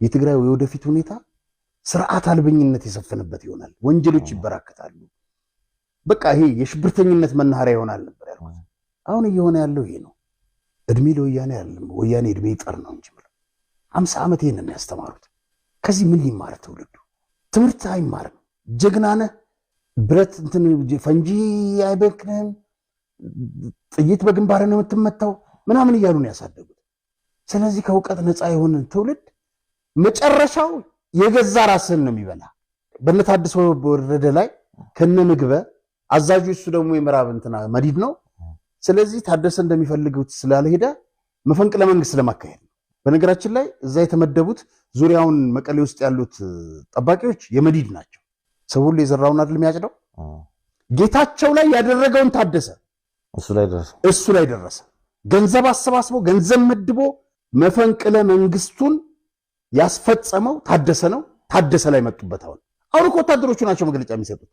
የትግራይ የወደፊት ሁኔታ ስርዓት አልበኝነት የሰፈነበት ይሆናል። ወንጀሎች ይበራከታሉ። በቃ ይሄ የሽብርተኝነት መናኸሪያ ይሆናል ነበር ያልኩት። አሁን እየሆነ ያለው ይሄ ነው። እድሜ ለወያኔ አይደለም፣ ወያኔ እድሜ ይጠር ነው እንጂ ብለው 50 ዓመት ይሄንን ያስተማሩት። ከዚህ ምን ሊማር ትውልዱ? ትምህርት አይማርም። ጀግና ነህ፣ ብረት እንትን ፈንጂ አይበክንህም፣ ጥይት በግንባር ነው የምትመታው ምናምን እያሉ ነው ያሳደጉት። ስለዚህ ከእውቀት ነፃ የሆነ ትውልድ መጨረሻው የገዛ ራስህን ነው የሚበላ። በእነ ታደሰ ወረደ ላይ ከነ ምግበ አዛዡ እሱ ደግሞ የምዕራብ እንትና መዲድ ነው። ስለዚህ ታደሰ እንደሚፈልጉት ስላልሄደ መፈንቅለ መንግስት ለማካሄድ ነው። በነገራችን ላይ እዛ የተመደቡት ዙሪያውን መቀሌ ውስጥ ያሉት ጠባቂዎች የመዲድ ናቸው። ሰው ሁሉ የዘራውን አይደል የሚያጭደው። ጌታቸው ላይ ያደረገውን ታደሰ እሱ ላይ ደረሰ። እሱ ላይ ደረሰ። ገንዘብ አሰባስቦ ገንዘብ መድቦ መፈንቅለ መንግስቱን ያስፈጸመው ታደሰ ነው። ታደሰ ላይ መጡበት። አሁን እኮ ወታደሮቹ ናቸው መግለጫ የሚሰጡት።